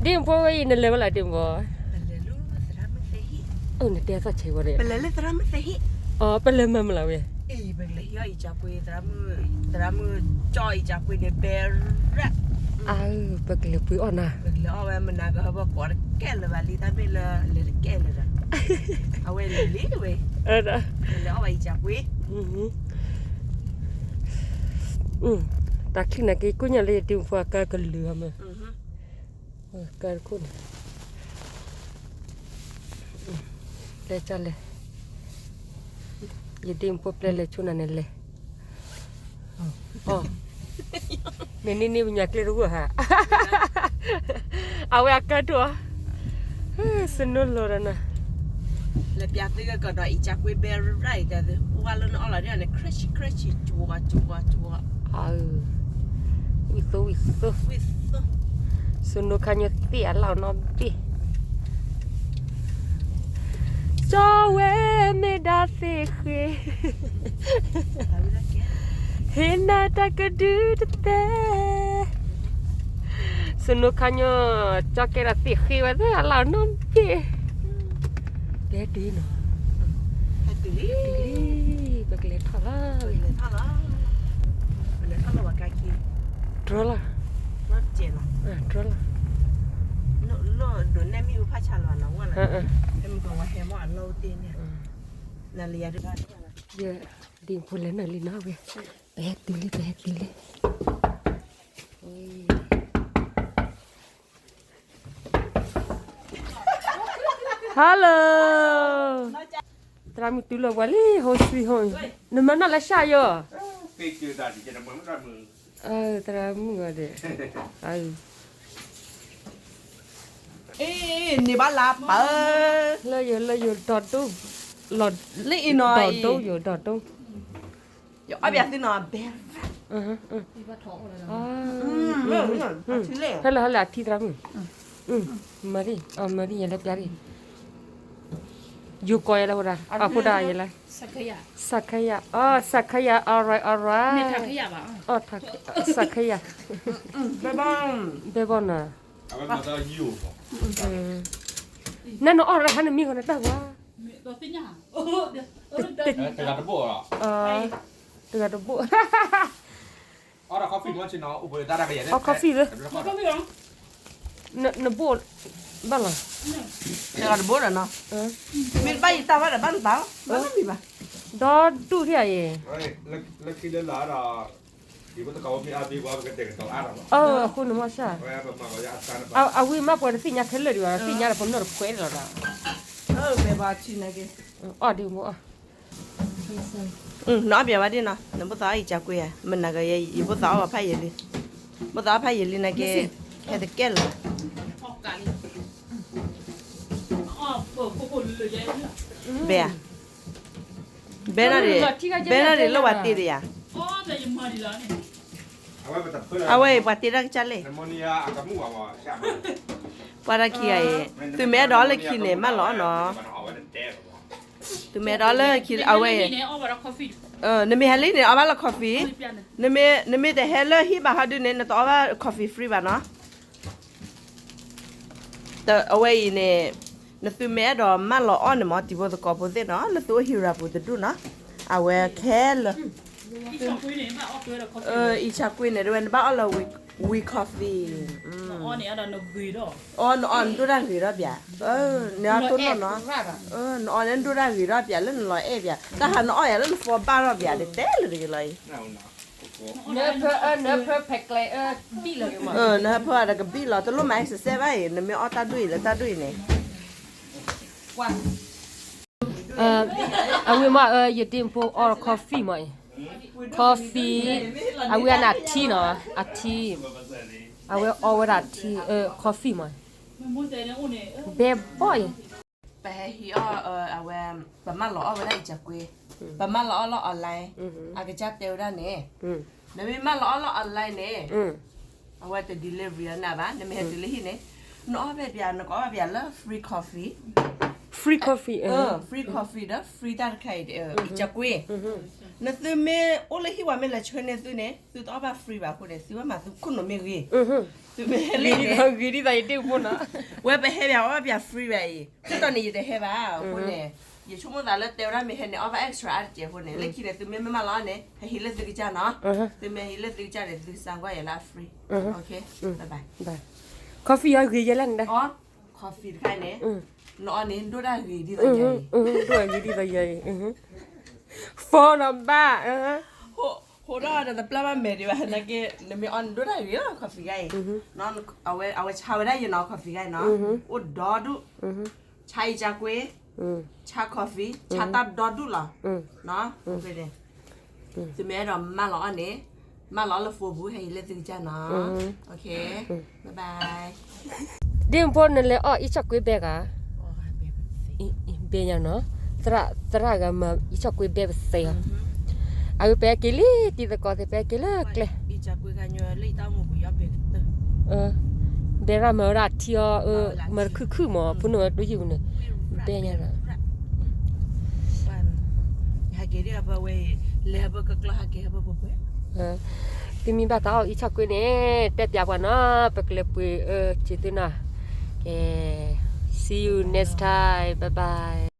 ဒ့ၣ်ဖိဝဲအံၤ နလဲၤဝဲလၢဒ့ၣ်ဖိ, အိၣ်နတဲသီၣ်ဆဲးဝဲဒီး, ပလဲၤမၤမလီၤဝဲ, အၢ ပကလဲၤပှ့ၤအီၣ်နၤ, ပကလဲၤအီၣ်ဝဲမနၤကဟၢဖၢကိးတကဲလၢၤဘၣ်လံ တၢ်မ့ၢ်လၢလဲၤတကဲလၢၤဒီး, အဝဲလဲၤလံဝဲ, လဲၤအီၣ်ဘၣ်အံၤကပှ့ၤ တၢ်ခံနၤက့ၤကိၣ်ညါလၢယဒ့ၣ်ဖိအကါကလုာ်အမ့ၢ်, ကါတခိၣ်န့ၣ်, လဲၤကလဲၣ်, ယဒ့ၣ်ဖိပျဲလဲၤဆိနၤန့ၣ်လဲၤ, မ့ၢ်န့ၢ်န့ၢ်ပညါကျဲတဂိၢ်ဟါ, အဝဲအကါဒိၣ်, စနိလီၤဒီးနၤ လဲၤပျးသုကကဒီးအံၤကကွ့ဘဲရၣ်အံၤတၢ်သု ပှၤလၢနအီၣ်လီၤဒ်အီၤန့ၣ် crunchy crunchy ကဝါကဝါကဝါ, ဝံၣ်သိဝံၣ်သိ, စနိခါညီသ့ၣ်အလၣ်အီၤနီတဘ့ၣ်, ကၠီဝဲမ့ၢ်ဒၣ်သ့ၣ်ဃ့ ဟ့ၣ်နၤတၢ်ကဒုတသဲ, စနိခါညီ ကၠီကဲဒီးသ့ၣ်ဃ့ဝဲသ့ၣ်အလၣ်အီၤနီတဘ့ၣ်, ပဟဲတုၤလံနီၤ, ပကလဲၤထီၣ်လီၤ, တြီလီၤ, တြီလီၤ, ယဒ့ၣ်ဖိလဲၤနုာ်လံနီၤဝဲ, ပဟဲတုၤလံ ပဟဲတုၤလံ Hello, သရၣ်မုၣ်တုၤလီၤပှၤလံ home sweet home, နမၤနီၢ်လၢရှၢယိာ်, သရၣ်မုၣ်ဂီၤဒဲး, န့ၢ်ဘၣ်လၢပၢ်, လၢယိာ်လၢယိာ်ဒီဒူ, လၢအံၤနီၤ, ဒီဒူယိာ်ဒီဒူ, ယအီၣ်ဘၣ်သုနီၤ, ဘဲ ဟဲလၢဟဲလၢအထံသရၣ်မုၣ်, မၤရံ အမၤရံ ယလဲၤပျးရံ, ယိၤကီးယဲလၢဟိဒၣ်, အဟိဒၣ်ယဲလၢ, စးခါယၤ, အီ စးခါယၤ alright alright, စးခါယၤ, ဘဲဘီနၤ, နနအီၣ်ရဟါနမံၤဃီနတၢ်ဝါ, တဂၤတဘိၣ်, အီ coffee လၢ, နဘိၣ်ဘၣ်လီၤ, တဂၤတဘိၣ်ဒီးနီၤ, မ့ၢ်တဘၣ်ယတၢ်ဝါဒီးဘၣ်နတၢ်, ဘၣ်မံၤဘၣ်, ဒီဒူၣ်ထံၣ်အံၤ, အဃိနမီၢ်ဆၣ်, အဝံၤမးပှၤတသ့ၣ်ညါခဲလၢာ်ဒံးဘၣ်, သ့ၣ်ညါဒီးပနီၢ်တခွဲးလီၤဒီး, အီၣ်ဒံးမ့ၢ်အီၣ် နအီၣ်ဘၣ်ဒ်နီၤ, နဘိၣ်သးအီၣ်အံၤကကွ့ဧါ, မနၤကယဲ ယဘိၣ်သးအီၣ်ဖးယံာ်လံ, ဘိၣ်သးအီၣ်ဖးယံာ်လံနာ်က့, ဟဲတကဲလၢၤ, ဘဲဧါ, ဘဲနၤဒ့ၣ်, ဘဲနၤဒ့ၣ်လၢပှၤတ့ဒံးယၤ, အဝဲအံၤပှၤတ့တၢ်ကစၢ်လဲၣ်, ပှၤတၢ်ခံဂၤအံၤ, သုမ့ၢ်အဲၣ်ဒိးအီၣ်လၢခံန့ၣ် မၢလီၤအီၣ်နီၤ သုမ့ၢ်အဲၣ်ဒိးအီၣ်လၢခံအဝဲအံၤ, နမ့ၢ်ဟဲလံန့ၣ် အီၣ်ဘၣ်လၢ coffee, နမ့ၢ်တဟဲလၢဟံၣ်ဘၣ်ဟီဒုန့ၣ် နတအီၣ်ဘၣ် coffee free ဘၣ်နီၤ, အဝဲအံၤန့ၣ်, နသုမ့ၢ်အဲၣ်ဒိးမၢလီၤအီၣ်န့ၣ်မ့ၢ် တံၤဖိသကိးဖိသ့ၣ်နီၤ လၢသုအိၣ်ဟံၣ်ရၤပူၤတဒူၣ်နီၤ, အဝဲခဲလၢာ် အံၤဆၣ်ကွ့န့ၣ် တဝဲနဘၣ်အီၣ်လၢ ဝံၤ coffee, အီၣ်နအီၣ်နဒိၣ်တၢ်ဂ့ၤထီၣ်ပၠး, နအီၣ်တိၢ်နီၢ်နီၤ, နအီၣ်န့ၣ်နဒိၣ်တၢ်ဂ့ၤထီၣ်ပၠး လၢနလီၤအဲၣ်ပၠး တၢ်ဟးနအီၣ်ယၤလၢနဖီဘၣ်ထီၣ်ပၠး တတဲလၢၤတဂ့ၤလီၤအံၤ, နဟၢဖၢဒီးကဘံၣ်လီၤ, တလိၣ်မၤ exercise ဘၣ်အံၤ နမ့ၢ်အီၣ်တၢ်ဒိၣ်အံၤလၢတၢ်ဒိၣ်အံၤန့ၣ် အဝံၤမး ယတံၤဖိအီၣ် coffee မးအံၤ, coffee, အဝံၤအန့ၣ်အထံနီၤ အထံ, အဝဲအီၣ်ဝဲဒၣ်ထံ coffee မး, ဘဲဘီၣ်အံၤ, ပဟဲဟံးအီၣ် အဝဲ, ပမၢလီၤအီၣ်ဝဲဒၣ်အံၤကကွ့, ပမၢလီၤအီၣ်လၢ online, အကစၢ်တဲဝဲဒၣ်န့ၣ်, နမ့ၢ်မၢလီၤအီၣ်လၢ online န့ၣ် အဝဲတ delivery အီၤနၤဘၣ် နမ့ၢ်ဟဲတုၤလၢဟံၣ်န့ၣ်, နအီၣ်ဖဲပၠး နကအီၣ်ဖဲပၠးလၢ free coffee, free free coffee ဒီး free တၢ်တခါအံၤ အံၤကကွ့ၢ်, နသုမ့ၢ်အိၣ်လၢဟံၣ်ဝဲမ့ၢ်လဲၤဆှၢန့ၢ်သုန့ၣ် သုတအီၣ်ဘၣ် free ဘၣ်အဃိန့ၣ် သုဝဲမၤသုခိၣ်နူာ်မ့ၢ်ဂ့ၤ, သုမ့ၢ်ဟဲလံန့ၣ် ဂ့ၤဒ်သိးယတ့ၢ်ဖိနီၤ, ဝဲပဟဲပၠးအီၣ်ဘၣ်ပၠး free ဘၣ်အံၤ တၢ်တီန့ၣ် ယတဟဲဘၣ်အဃိန့ၣ်, ယဆိကမိၣ်သးလၢတဲဝဲဒၣ်မ့ၢ်ဟဲန့ၣ် အီၣ်ဘၣ် extra အါတကဲးအဃိန့ၣ် လၢခံန့ၣ် သုမ့ၢ်မ့ၢ်မၢလီၤအီၤန့ၣ် ဟဲဟံးလၢသုကစၢ်နီၤ, သုမ့ၢ်ဟံးလၢသုကစၢ်န့ၣ် သုကစၢ်ကွၢ်ယဲလၢအ free, okay, bye bye, coffee အီၤဂ့ၤယဲလၢန့ၣ် coffee တခါန့ၣ်, နအီၣ်န့ၣ် ဒိၣ်တၢ်ဂ့ၤဒ်သိးယၤအံၤ, ဒိၣ်ဂ့ၤဒ်သိးယၤအံၤ, ဖိနီၤဘၣ်, ဟိးဒီးတပျၢ်ဘၣ်မဲာ်ဒံးဘၣ် နာ်က့ နမ့ၢ်အီၣ်န့ၣ်ဒိၣ်တၢ်ဂ့ၤလီၤ coffee ခါအံၤ, အဝဲဆါဝဲဒၣ်ယနီၤ coffee ခါအံၤနီၤ, အိၣ်ဒီဒူၣ်, ဆါအံၤကကွ့ၢ်, ဆါ coffee ဆါတၢ်ဒီဒူၣ်လီၤ, သုမ့ၢ်အဲၣ်ဒိးမၢလီၤအီၤန့ၣ်, မၢလီၤအီၤလၢ phone ပူၤ ဟဲဟံးလၢသုကစၢ်နီၤ, okay, bye bye. ဒ့ၣ်ဖိနလဲၤအီၣ်အံၣ်ဆီၣ်ကွ့ဘဲဂၤ, ဘဲညါနီၤ, သရၣ်ဂၤမၤအံၣ်ဆီၣ်ကွ့ဘဲပသ့အီၤ, အဝဲပဟဲက့ၤလံ တံၤသကိးသ့ၣ် ပဟဲက့ၤလၢကျဲ, ဘဲရၣ်မၤဝဲဒၣ်ထံအီၤ, မၤတခုၣ်ခုၣ်မး ဖိနုာ်ဝဲဒိယုၢ်န့ၣ်, ဘဲညါနီၤ သုမ့ၢ်ဘၣ်သးအီၣ်အံၣ်ဆီၣ်ကွ့န့ၣ် တဲပၠးပှၤနီၤ, ပကလဲၤပှ့ၤအၢက့ၤသုနီၤ, ကဲ, see you next time, bye bye.